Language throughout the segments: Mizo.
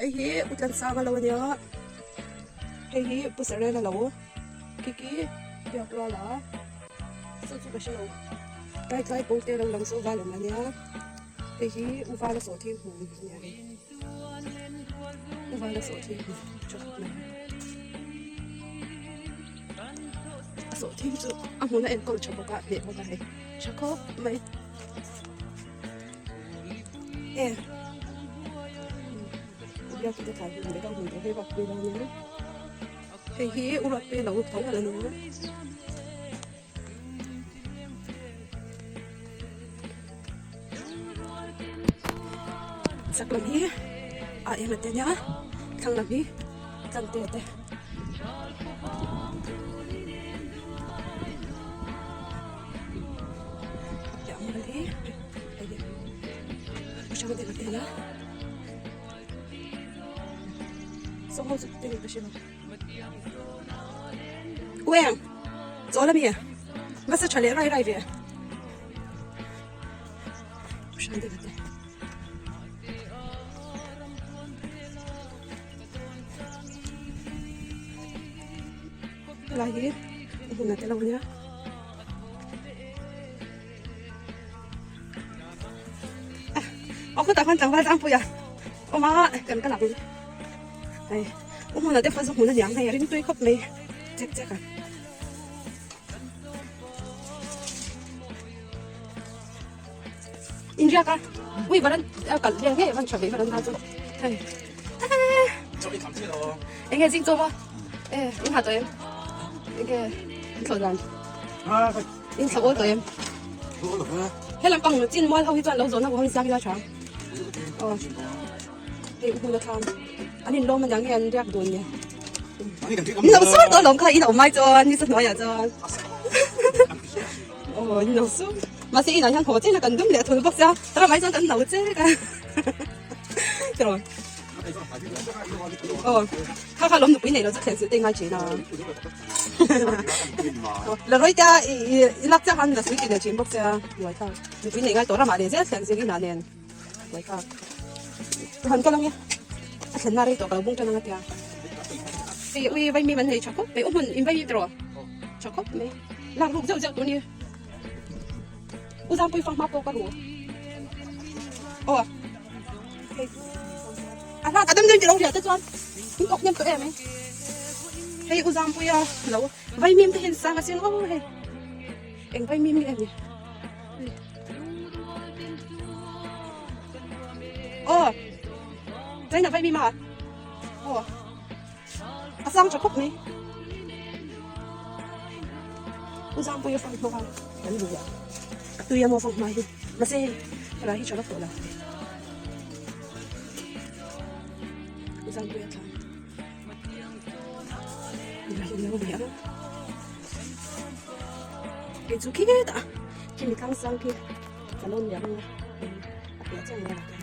Hei hi U Tlansanga lo ania, hei hi Pu Serena lo, khi khi Biak Ruala, chu chu ka hre lo, tlai tlai pawl te lo lang chu val awm ania, hei hi U Vala sawhthing hmun ania hei, U Vala sawhthing hmun tha khawp mai a sawhthing chu a hmun a enkawl tha bawk a hneh bawk a hei tha khawp mai. E biak te thlai hi leh ka hmun tawh hei bak pui lo ania hei hi urat pe lo tho a la ni a. Chak lam hi a eng ate nia thlang lam hi tlante te. Ueng chawl ami va sa tha leh rai rai ve helai hi hmun a tel lo nia. Aw khawtah khan tlangval tlangpui a awm a kan kal ang hei u hmuna te fa chu hmun a niang hei a ringtui khawp mai chek chek a. Inriak a ui varan a kalh vel ngei a van tha ve varan ta chu hei eng nge zing chaw maw e in ha tawh em eng nge in thlawh dan in thlawh awl tawh em he lampang chin mual ho hi chuan lo zawhna huang siam ila tha aw hei u hmun a thlam an in lawm aniang nge an riak dun nge in lo sur tawh lawm kha in awm mai chuan ni sa hnuaiah chuan Aw in lo sum mahse inah hian haw chiah na kan dum leh thul bawk sia ramah hi chuan kan no chek a tiraw aw kha kha lawm nupui nei lo chu thlen suih te ngai thin a la rawi te a i lak chiah khan la sui ti leh thin bawk sia buai thlak nupui nei ngai tawh ramah leh zel thlen zir inah nen buai thlak han kal ang e a thlen na rei tawh ka lo bung tan ang a tia hei ui vaimim an nei tha khawp mai u hmun in vaimim tiraw tha khawp mai. Lak ruk zeuh zeuh tur ni. U Zangpui fang hma pawh ka ru. Aw. Hei. A hlan a dam deuh tilo riah te chuan in awk hnem tawh em ai. Hei U Zangpui a lo vaimim te hian sang a sin aw hei. Eng vaimim nge ni. Aw. China vaimim a. Aw. A sang tha khawp mai. U Zangpuia fang hma kha kan duh a, a tui a maw fang hma hi mahse hei helai hi tha vak tawh lo. U Zangpuia thlan helai hi lo ni ang. Kei chu khi hetah khimi tlang sang khi ka lo ni ang a, a piah chiah ang vel ah khian.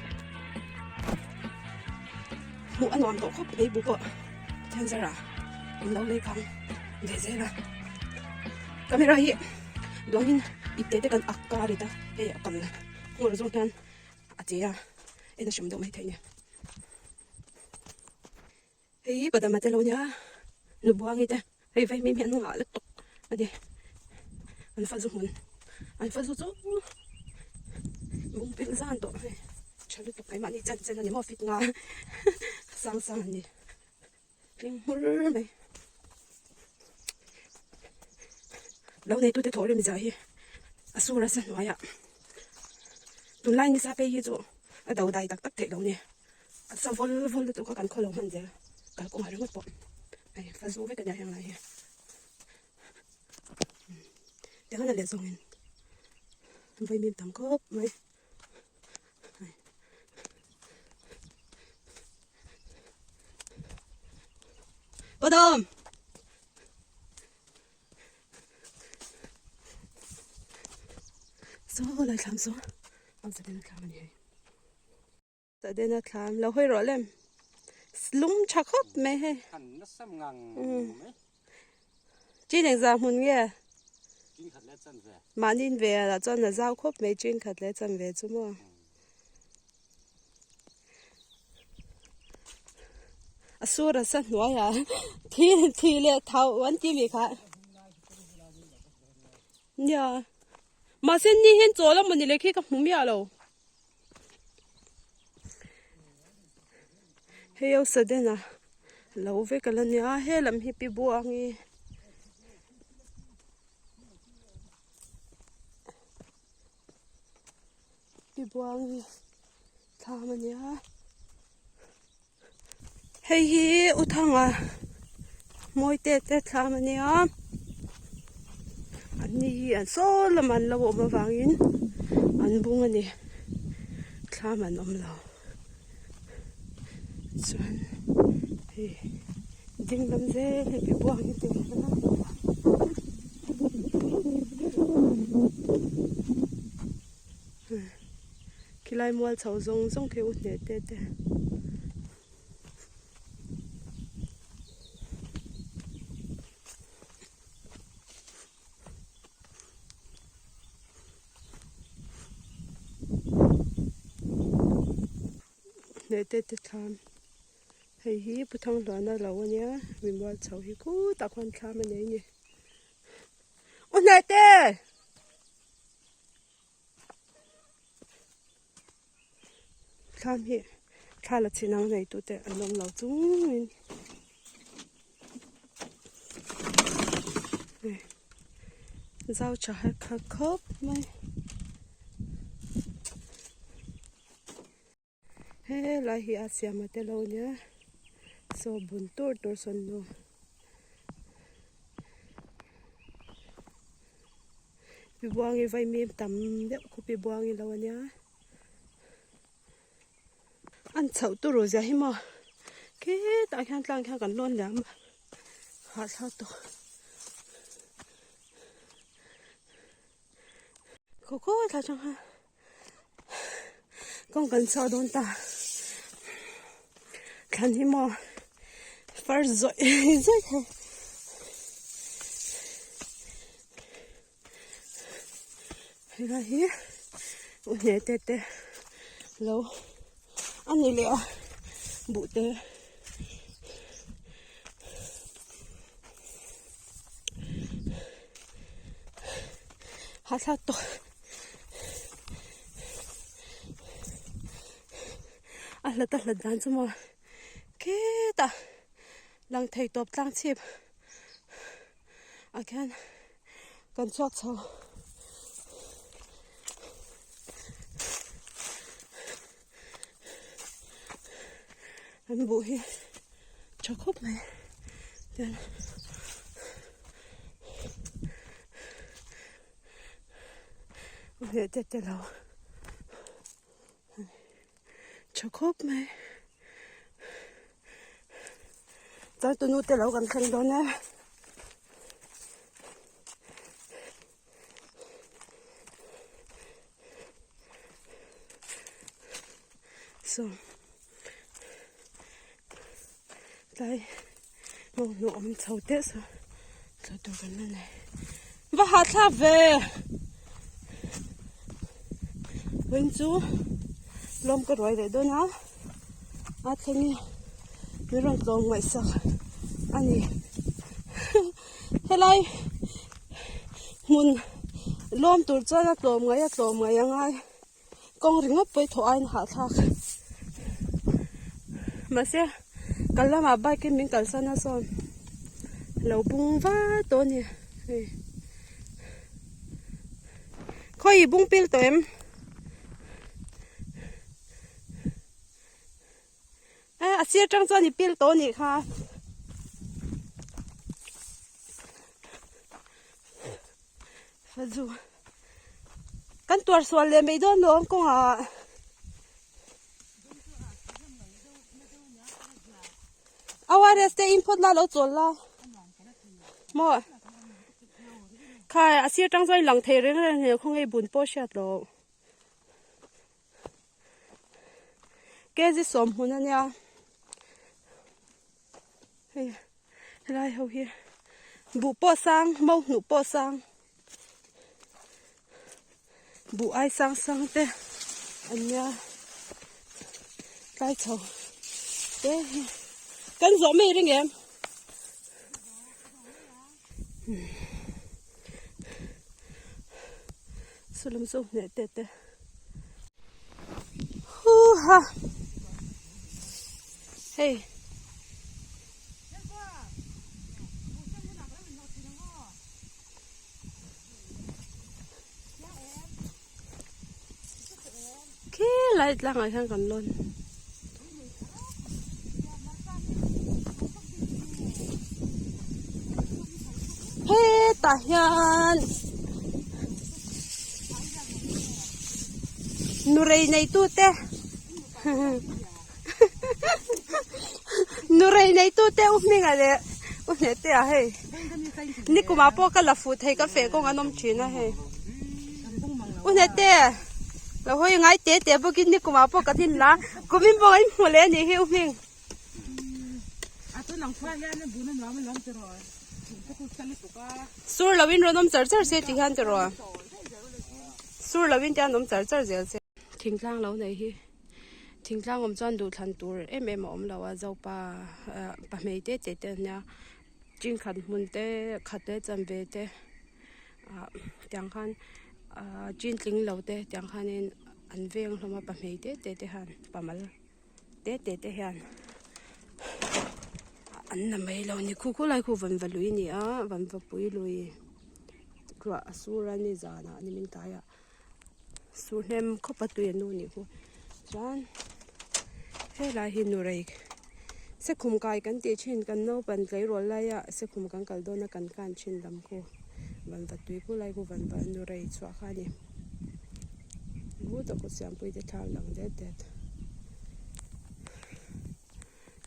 Hmuh a nuam tawh khawp mai bu pawh Thenzer ah an lo lei kang ve zel a camera hi duangin ipte te kan ak ka rit a hei a kal nghawr zawng hian a che a en a hrim deuh maithei a ni hei hi badam a te lo nia nu buangi te hei vaimim hi an ngah lutuk a ni an fa zu hmun an fa zu chu bung pil zan tawh hei tha lutuk mai mahni chan chen a ni maw fit nga sang sang a ni tling hmur mai lo nei tute thawh rem zia hi a sur a sa hnuaiah tunlai nisa phei hi chu a do dai tak tak theih lo ni a sa vawl vawl lutuk a kan khaw lo hman zel kalkawngah ringawt pawh hei fa zu vek a nia heng lai hi. Tiang a leh zawngin vaimim tam khawp mai Badam saw lai thlam saw ang zadena thlam a ni hei zadena thlam lo hawi rawh lem lung tha khawp mai hei Chin engzah hmun nge? Mahni in ve ah chuan a zau khawp mai chin khat leh chan ve chu maw. sur a sa hnuai ah thi thi leh thau an ti mi kha nia mahse ni hian chawl a mawni le khi ka hmu miah lo hei ho sudden a lo vek a la nia he lam hi pi buangi. Pi buangi thlam a nia hei hi u thanga mawi te te thlam a nia an ni hi an saw lamah an lo awm avangin an bung a ni thlam an awm lo chuan hei ding lam zel hi pi buangi te an awm a. Khilai mual chho zawng zawng khi u hneh te te. Hneh te te thlam. Hei hi Pu Thangluana lo ania mi mual chho hi khutah khuan thlam a nei a ni. U hneh te! Thlam hi thla la chin ang nei tute an awm lo chungin zau tha har kha khawp mai. Helai hi a siam a tel lo nia saw bun tur tur sawn nu pi buangi vaimim tam deuh khu pi buangi lo ania an chhoh turu zia hi maw khitah khian tlang khian kan lawn liam a hahthlak tawh. Khaw khaw thla chang ha kawng kan chhuah dawn ta thlan hi maw far zawih zawih thei helai hi u hne te te lo a ni leh a buh te. Hahthlak tawh a hlat a hlat dan chu maw khitah lang thei tawp tlang chhip ah khian kan chhuak chho. An buh hi tha khawp mai chuan leh te te lo tha khawp mai chuan tunu te lo kan thleng dawn a. Saw tlai hmuh hmuh awm chho teh saw thla tur kan la nei va hahthlak ve vawiin chu lawm ka ruai leh dawn a a thleng hi min rawn tlawm ngaihsak a ni. Helai hmun lawm tur chuan a tlawm ngaih a tlawm ngaih a ngai kawng ringawt pawh hi thawh aiin hahthlak mahse kal lamah bike in min kalsan a sawn lo bung vat tawh a ni hei khawi bung pil tawh em. A sir tang chuan i pil tawh anih kha. Fazu. Kan tuar sual leh mai dawn lo ang kawngah. ORS te in phawt la lo chawl la. Maw. Kha a sir tang chuan i lang thei reng reng hmel khawnge i bun pawh hriat loh. Kg 10 a nia hei helai ho hi buh pawh sang mau hnuh pawh sang buh ai sang sang te an nia tlai chho te hi. Kan zawh mai ring em? Saw lam saw hneh te te. Huha. Hei. Khi lai tlangah hian kan lawn. Hetah hian nurei neitute nurei neitute u hminga leh u hnehtea hei nikumah pawh ka la fuh thei ka feh kawng an awm thin a hei u hnehte lo hawi ngai te te bawkin nikumah pawh kan inla kumin pawh kan inhmu leh a nih hi u hming. Sur loin rawn awm char char se tih hian tiraw sur loin te an awm char char zel se. Thingtlang lo nei hi thingtlang awm chuan duhthlan tur em em a awm lo a zopa ah pahmei te te te ania chingkhat hmun te khat leh chanve te ah tiang khan ah chintling lo te tiang khanin an veng hlawm a pahmei te te te hian pamal te te te hian an la mai lo a ni khu khulai khu vanva lui a ni a vanva pui lui ruah a sur a ni zanah nimin tlaiah. Sur hnem khawp a tui a nu nih khu chuan helai hi nurei sekhum kai kan tih thin kan naupan tleirawl laia sekhum kan kal dawn a kan kan thin lam khu vanva tui khu lai khu vanva nurei chhuah kha a ni buta kut siampui te thla a lang det det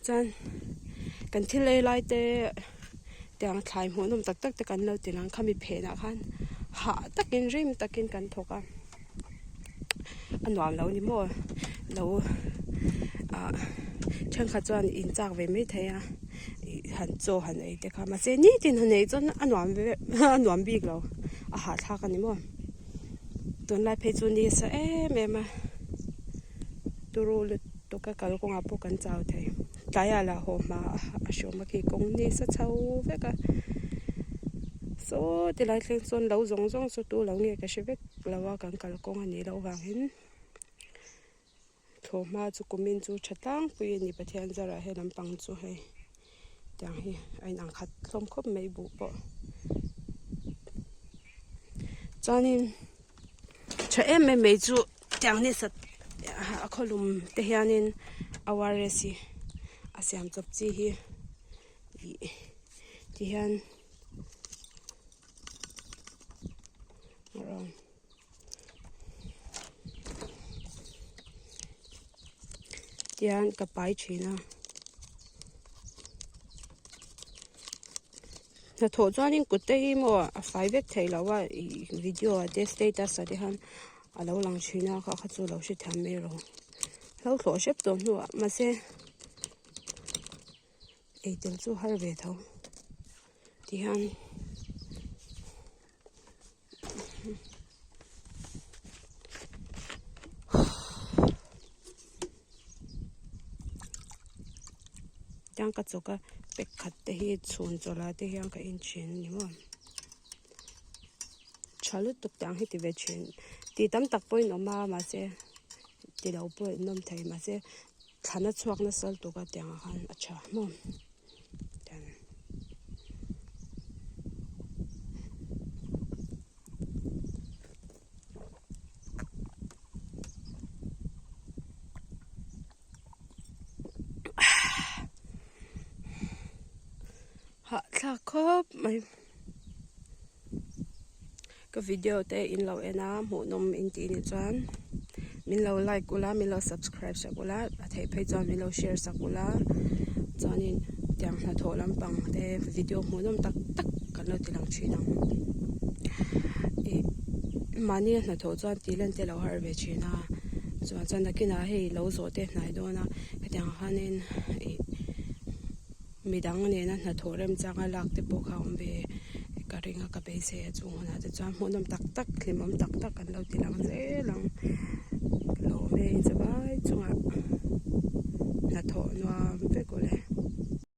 chuan kan thil ei lai te tiang thlai hmuhnawm tak tak te kan lo ti lang khami phenah khan hah takin rim takin kan thawk a a nuam lo ni maw lo ah thenkhat chuan in chak ve mai thei a ih han chaw han ei te kha mahse nitin han ei chuan a nuam ve a nuam bik lo a hahthlak a ni maw tunlai phei chu ni sa em em a turu lutuk a kal kawngah pawh kan chau thei tlaiah lah haw hma a hriawm a khi kawng ni sa chho vek a saw tilai thleng sawn lo zawng zawng chu tu lo nge ka hre vek lo a kan kal kawng a nih loh vangin thlawhhma chu kumin chu tha tlangpui a ni Pathian zarah he lampang chu hei tiang hi a inang khat hlawm khawp mai buh pawh chuanin tha em em mai chu tiang ni sat a khawlum te hianin a ORS hi a siam chawp chi hi ih ti hian tian ka pai thin a hnathawh chuanin kut te hi maw a fai vek thei lo a ih video ah te status ah te hian a lo lang thin a kha kha chu lo hrethiam mai rawh hlo thlawh hrep tawh hnuah mahse eitel chu har ve tho tihian. Tiang ka chawk a pack khat te hi chhun chawlh ah te hian ka en thin a ni maw tha lutuk tiang hi ti ve thin tih tam tak pawhin a awm a mahse ti lo pawh in awm thei mahse thlana chhuak nasa lutuk a tiang ah khan a tha maw. Hahthlak khawp mai ka video te in lo en a hmuhnawm in tih nih chuan min lo like ula min lo subscribe sak ula a theih phei chuan min lo share sak ula chuanin tiang hnathawh lampang te video hmuhnawm tak tak kan lo ti lang thin ang ih mahni a hnathawh chuan tih lan te lo har ve thin a chuan chuan nakinah hei lo zawh te hnai dawn a hetiang khanin ih. Midang nena hnathawh remchanga lak te pawh kha awm ve ka ring a ka beisei a chung hunah te chuan hmuhnawm tak tak hlimawm tak tak an lo ti lang zel ang lawm e in zavai chungah hnathawh nuam vek awle.